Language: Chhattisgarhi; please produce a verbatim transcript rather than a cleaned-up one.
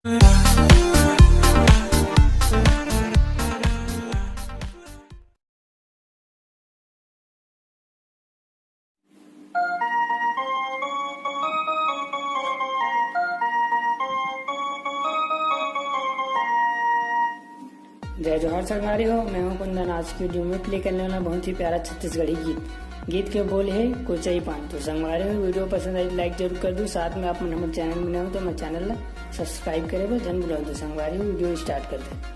जय जोहार संगवारी हो, मैं हूं कुंदन। आज की वीडियो में प्ले करने वाला बहुत ही प्यारा छत्तीसगढ़ी गीत। गीत के बोल है कोचई पान। तो संगवारी हो, वीडियो पसंद आई, लाइक जरूर कर दू। साथ में आप मन हमर चैनल में नए हो तो हमर चैनल ला सब्सक्राइब करे बर झन भूलव। तो संगवारी हो, वीडियो स्टार्ट करते हैं।